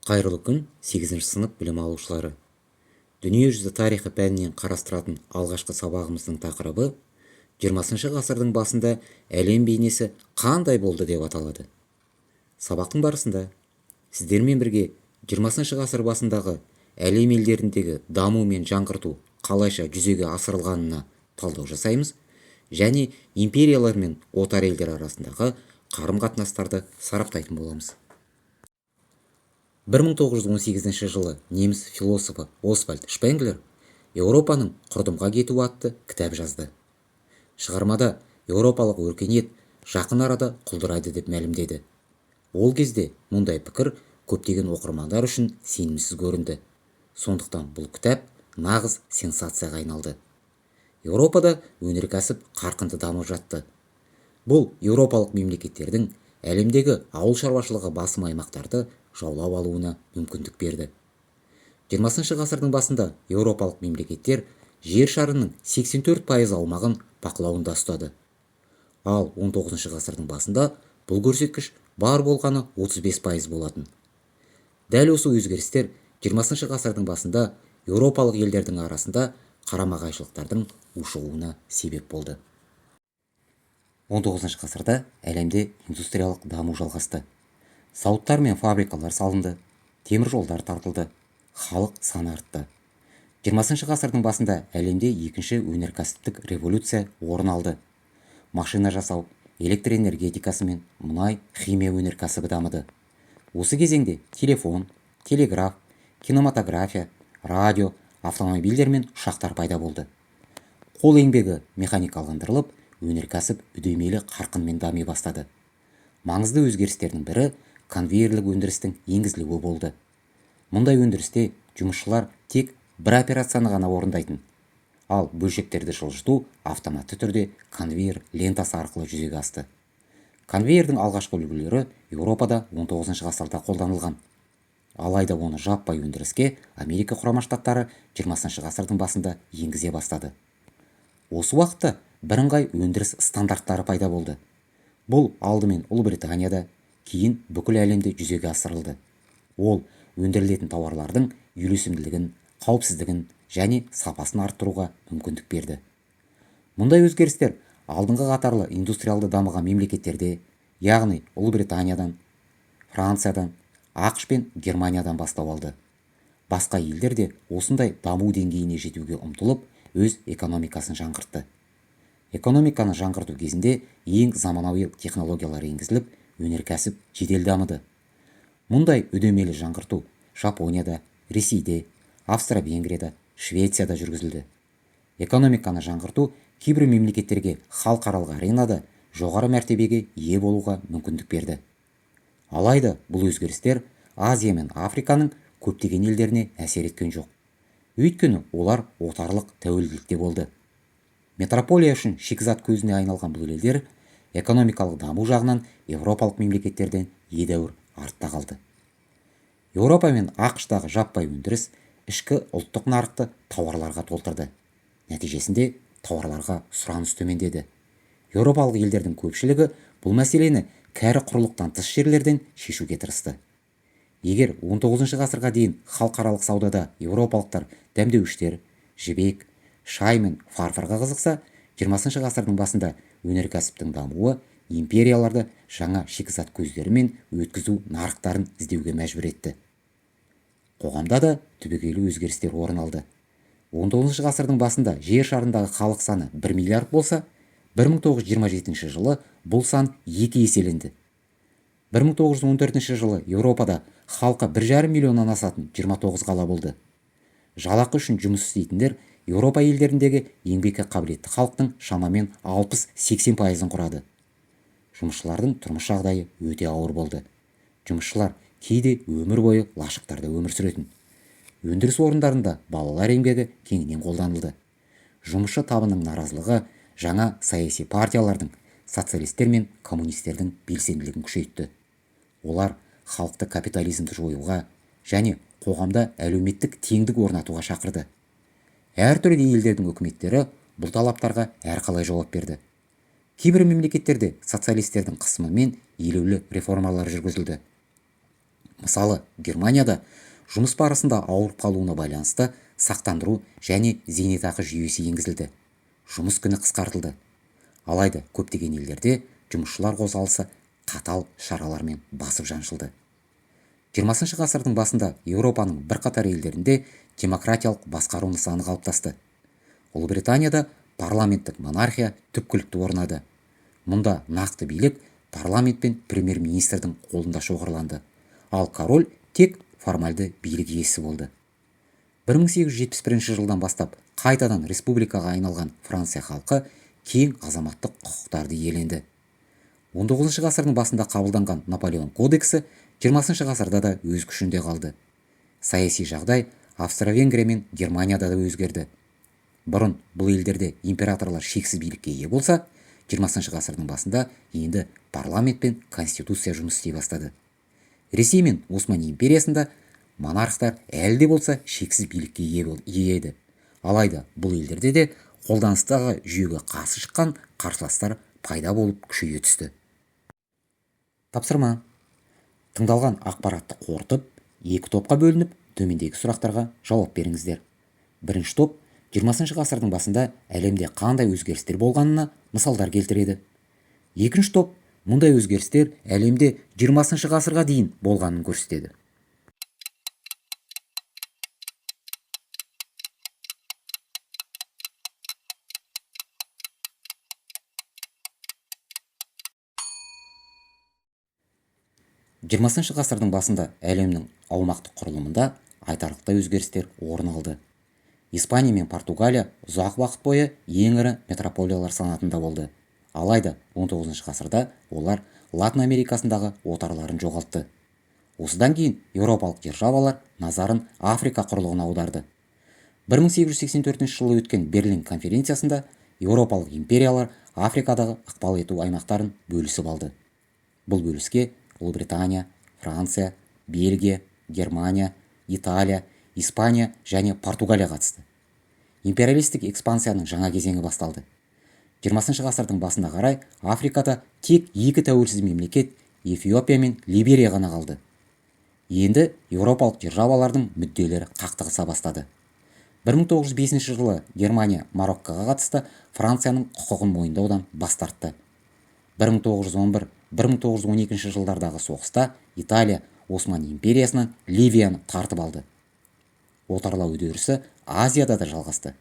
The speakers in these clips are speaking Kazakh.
Қайырлы күн, 8 сынып білім алушылары! Дүниежүзі тарихы пәнінен қарастыратын алғашқы сабағымыздың тақырыбы 20 ғасырдың басында әлем бейнесі қандай болды деп аталады. Сабақтың барысында сіздермен бірге 20 ғасыр басындағы әлем елдеріндегі даму мен жаңғырту қалайша жүзеге асырылғанына талдау жасаймыз және империялар мен отар елдер арасындағы қарым-қатынастарды сараптайтын боламыз. 1918 жылы неміс философы Освальд Шпенглер «Еуропаның құрдымға кетуі» атты кітап жазды. Шығармада еуропалық өркениет жақын арада құлдырайды деп мәлімдеді. Ол кезде мұндай пікір көптеген оқырмандар үшін сенімсіз көрінді. Сондықтан бұл кітап нағыз сенсацияға айналды. Еуропада өнеркәсіп қарқынды дамып жатты. Бұл еуропалық мемлекеттердің әлемдегі ауыл шаруашылығы басым аймақтарды жаулап алуына мүмкіндік берді. 20 ғасырдың басында еуропалық мемлекеттер жер шарының 84% аумағын бақылауында ұстады. Ал 19 ғасырдың басында бұл көрсеткіш бар болғаны 35% болатын. Дәл осы өзгерістер 20 ғасырдың басында еуропалық елдердің арасында қарама-қайшылықтардың ушығуына себеп болды. 19 ғасырда әлемде индустриялық даму жалғасты. Зауыттар мен фабрикалар салынды, темір жолдар тартылды, халық саны артты. 20 ғасырдың басында әлемде екінші өнеркәсіптік революция орын алды. Машина жасау, электр энергетикасы мен мұнай, химия өнеркәсібі дамыды. Осы кезеңде телефон, телеграф, кинематография, радио, автомобильдер мен ұшақтар пайда болды. Қол еңбегі механикаландырылып, өнеркәсіп үдемелі қарқынмен дами бастады. Маңызды өзгерістердің бірі конвейерлік өндірістің енгізілуі болды. Мұндай өндірісте жұмысшылар тек бір операцияны ғана орындайтын, ал бөлшектерді жылжыту автоматты түрде конвейер лентасы арқылы жүзеге асты. Конвейердің алғашқы үлгілері Еуропада 19 ғасырда қолданылған. Алайда оны жаппай өндіріске Америка Құрама Штаттары 20 ғасырдың басында енгізе бастады. Осы уақытта бірыңғай өндіріс стандарттары пайда болды. Бұл алдымен Ұлыбританияда, кейін бүкіл әлемде жүзеге асырылды. Ол өндірілетін тауарлардың үйлесімділігін, қауіпсіздігін және сапасын арттыруға мүмкіндік берді. Мұндай өзгерістер алдыңғы қатарлы индустриалды дамыған мемлекеттерде, яғни Ұлыбританиядан, Франциядан, АҚШ пен Германиядан бастау алды. Басқа елдер де осындай даму деңгейіне жетуге ұмтылып, өз экономикасын жаңғыртты. Экономиканы жаңғырту кезінде ең заманауи технологиялар енгізіліп, өнеркәсіп жедел дамыды. Мұндай үдемелі жаңғырту Жапонияда, Ресейде, Австро-Венгрияда, Швецияда жүргізілді. Экономиканы жаңғырту кейбір мемлекеттерге халықаралық аренада жоғары мәртебеге ие болуға мүмкіндік берді. Алайда бұл өзгерістер Азия мен Африканың көптеген елдеріне әсер еткен жоқ. Өйткені олар отарлық тәуелділікте болды. Метрополия үшін шикізат көзіне айналған бұл елдер экономикалық даму жағынан еуропалық мемлекеттерден едәуір артта қалды. Еуропа мен АҚШ-тағы жаппай өндіріс ішкі ұлттық нарықты тауарларға толтырды. Нәтижесінде тауарларға сұраныс төмендеді. Еуропалық елдердің көпшілігі бұл мәселені кәрі құрлықтан тыс жерлерден шешуге тырысты. Егер 19 ғасырға дейін халықаралық саудада еуропалықтар дәмдеуіштер, жібек, шай мен фарфорға қызықса, 20 ғасырдың басында өнеркәсіптің дамуы империяларды жаңа шикізат көздері мен өткізу нарықтарын іздеуге мәжбүр етті. Қоғамда да түбегейлі өзгерістер орын алды. 19 ғасырдың басында жер шарындағы халық саны 1 миллиард болса, 1927 жылы бұл сан екі еселенді. 1914 жылы Еуропада халқы 1,5 миллионнан асатын 29 қала болды. Жалақы үшін жұмыс істейтіндер Еуропа елдеріндегі еңбекке қабілетті халықтың шамамен 60-80 пайызын құрады. Жұмысшылардың тұрмыс жағдайы өте ауыр болды. Жұмысшылар кейде өмір бойы лашықтарда өмір сүретін. Өндіріс орындарында балалар еңбегі кеңінен қолданылды. Жұмысшы табының наразылығы жаңа саяси партиялардың, социалистер мен коммунистердің белсенділігін күшейтті. Олар халықты капитализмді жоюға және қоғамда әлеуметтік теңдік орнатуға шақырды. Әртүрлі елдердің үкіметтері бұл талаптарға әрқалай жауап берді. Кейбір мемлекеттерде социалистердің қысымымен елеулі реформалар жүргізілді. Мысалы, Германияда жұмыс барысында ауырып қалуына байланысты сақтандыру және зейнетақы жүйесі енгізілді. Жұмыс күні қысқартылды. Алайда көптеген елдерде жұмысшылар қозғалысы қатал шаралармен басып жаншылды. 20 ғасырдың басында Еуропаның бірқатар елдерінде демократиялық басқару нысаны қалыптасты. Ұлыбританияда парламенттік монархия түпкілікті орнады. Мұнда нақты билік парламент пен премьер-министрдің қолында шоғырланды, ал король тек формальды билік иесі болды. 1871 жылдан бастап қайтадан республикаға айналған Франция халқы кең азаматтық құқықтарды иеленді. 19 ғасырдың басында қабылданған Наполеон кодексі 20 ғасырда да өз күшінде қалды. Саяси жағдай Австро-Венгрия мен Германияда да өзгерді. Бұрын бұл елдерде императорлар шексіз билікке ие болса, 20 ғасырдың басында енді парламент пен конституция жұмыс істей бастады. Ресей мен Осман империясында монархтар әлі де болса шексіз билікке ие еді. Алайда бұл елдерде де қолданыстағы жүйеге қарсы шыққан қарсыластар пайда болып күшейе түсті. Тапсырма. Тыңдалған ақпаратты қорытып, екі топқа бөлініп, төмендегі сұрақтарға жауап беріңіздер. Бірінші топ 20 ғасырдың басында әлемде қандай өзгерістер болғанына мысалдар келтіреді. Екінші топ мұндай өзгерістер әлемде 20 ғасырға дейін болғанын көрсетеді. 20 ғасырдың басында әлемнің аумақтық құрылымында айтарлықтай өзгерістер орын алды. Испания мен Португалия ұзақ уақыт бойы ең ірі метрополиялар санатында болды. Алайда 19 ғасырда олар Латын Америкасындағы отарларын жоғалтты. Осыдан кейін еуропалық державалар назарын Африка құрлығына аударды. 1884 жылы өткен Берлин конференциясында еуропалық империялар Африкадағы ықпал ету аймақтарын бөлісіп алды. Бұл бөліске Ұлыбритания, Франция, Бельгия, Германия, Италия, Испания және Португалия қатысты. Империалистік экспансияның жаңа кезеңі басталды. 20 ғасырдың басына қарай Африкада тек екі тәуелсіз мемлекет Эфиопия мен Либерия ғана қалды. Енді еуропалық державалардың мүдделері қақтығыса бастады. 1905 жылы Германия Мароккоға қатысты Францияның құқығын мойындаудан бас тартты. 1911-1912 жылдардағы соғыста Италия Осман империясынан Ливияны тартып алды. Отарлау үдерісі Азияда да жалғасты.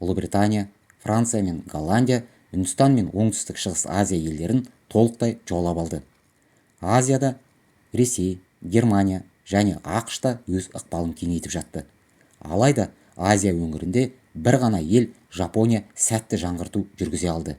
Ұлыбритания, Франция мен Голландия Үндістан мен Оңтүстік Шығыс Азия елдерін толықтай жаулап алды. Азияда Ресей, Германия және ақш та өз ықпалын кеңейтіп жатты. Алайда Азия өңірінде бір ғана ел Жапония сәтті жаңғырту жүргізе алды.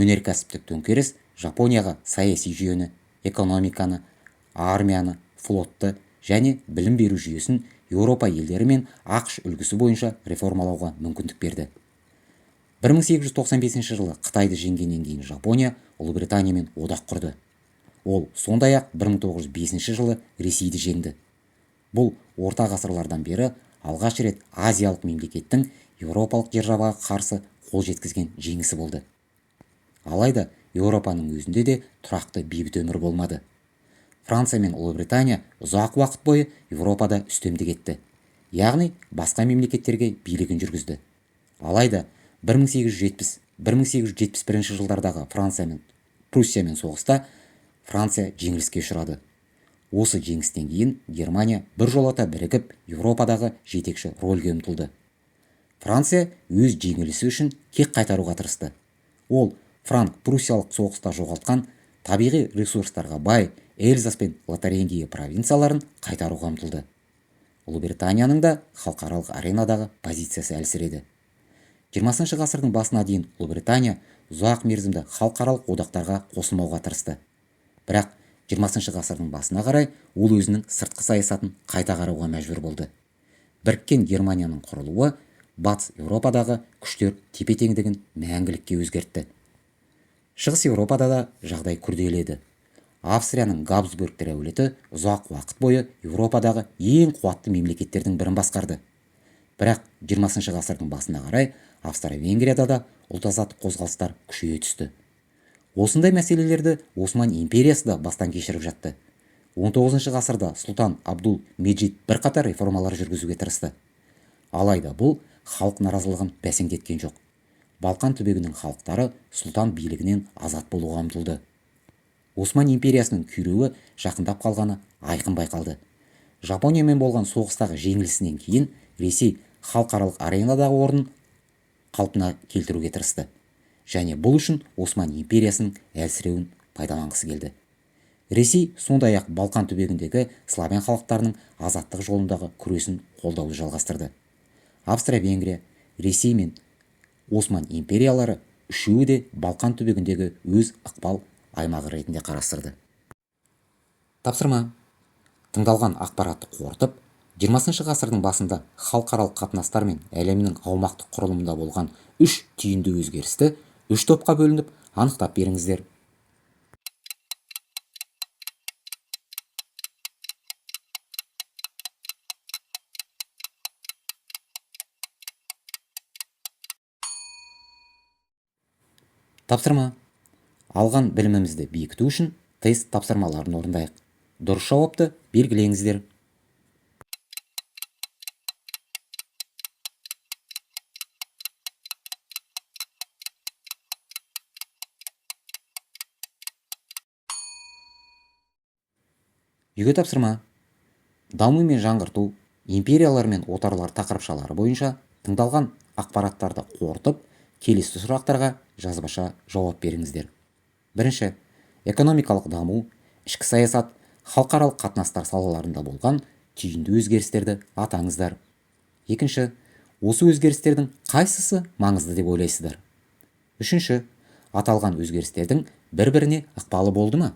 Өнеркәсіптік төңкеріс Жапонияға саяси жүйені, экономиканы, армияны, флотты және білім беру жүйесін Еуропа елдері мен ақш үлгісі бойынша реформалауға мүмкіндік берді. 1895 жылы Қытайды жеңгеннен кейін Жапония Ұлыбританиямен одақ құрды. Ол сондай-ақ 1905 жылы Ресейді жеңді. Бұл орта ғасырлардан бері алғаш рет азиялық мемлекеттің еуропалық державаға қарсы қол жеткізген жеңісі болды. Алайда Еуропаның өзінде де тұрақты бейбіт өмір болмады. Франция мен Ұлыбритания ұзақ уақыт бойы Еуропада үстемдік етті. Яғни басқа мемлекеттерге билігін жүргізді. Алайда 1870-1871 жылдардағы Франция мен Пруссиямен соғыста Франция жеңіліске ұшырады. Осы жеңістен кейін Германия біржолата бірігіп Еуропадағы жетекші рөлге ұмтылды. Франция өз жеңілісі үшін кек қайтаруға тырысты. Ол франк-пруссиялық соғыста жоғалтқан табиғи ресурстарға бай Эльзас пен Лотарингия провинцияларын қайтаруға ұмтылды. Ұлыбританияның да халықаралық аренадағы позициясы әлсіреді. 20 ғасырдың басына дейін Ұлыбритания ұзақ мерзімді халықаралық одақтарға қосылмауға тырысты. Бірақ 20 ғасырдың басына қарай ол өзінің сыртқы саясатын қайта қарауға мәжбүр болды. Біріккен Германияның құрылуы Батыс Еуропадағы күштер тепе-теңдігін мәңгілікке өзгертті. Шығыс Еуропада да жағдай күрделі. Австрияның Габсбургтер әулеті ұзақ уақыт бойы Еуропадағы ең қуатты мемлекеттердің бірін басқарды. Бірақ 20 ғасырдың басына қарай Австро-Венгрияда да ұлт азаттық қозғалыстар күшейе түсті. Осындай мәселелерді Осман империясы да бастан кешіріп жатты. 19 ғасырда сұлтан Абдул Меджид бірқатар реформалар жүргізуге тырысты. Алайда бұл халық наразылығын бәсеңдеткен жоқ. Балқан түбегінің халықтары сұлтан билігінен азат болуға ұмтылды. Осман империясының күйреуі жақындап қалғаны айқын байқалды. Жапониямен болған соғыстағы жеңілісінен кейін Ресей халықаралық аренадағы орнын қалпына келтіруге тырысты. Және бұл үшін Осман империясының әлсіреуін пайдаланғысы келді. Ресей сондай-ақ Балқан түбегіндегі славян халықтарының азаттық жолындағы күресін қолдауды жалғастырды. Австро-Венгрия, Ресей мен Осман империялары үшеуі де Балқан түбегіндегі өз ықпал аймағы ретінде қарастырды. Тапсырма. Тыңдалған ақпаратты қорытып, 20 ғасырдың басында халықаралық қатынастар мен әлемнің аумақтық құрылымында болған үш түйінді өзгерісті үш топқа бөлініп анықтап беріңіздер. Тапсырма. Алған білімімізді бекіту үшін тест тапсырмаларын орындайық. Дұрыс жауапты белгілеңіздер. Үйге тапсырма. Даму мен жаңғырту, империялар мен отарлар тақырыпшалары бойынша тыңдалған ақпараттарды қорытып, келесі сұрақтарға жазбаша жауап беріңіздер. Бірінші, экономикалық даму, ішкі саясат, халықаралық қатынастар салаларында болған түйінді өзгерістерді атаңыздар. Екінші, осы өзгерістердің қайсысы маңызды деп ойлайсыздар? Үшінші, аталған өзгерістердің бір-біріне ықпалы болды ма?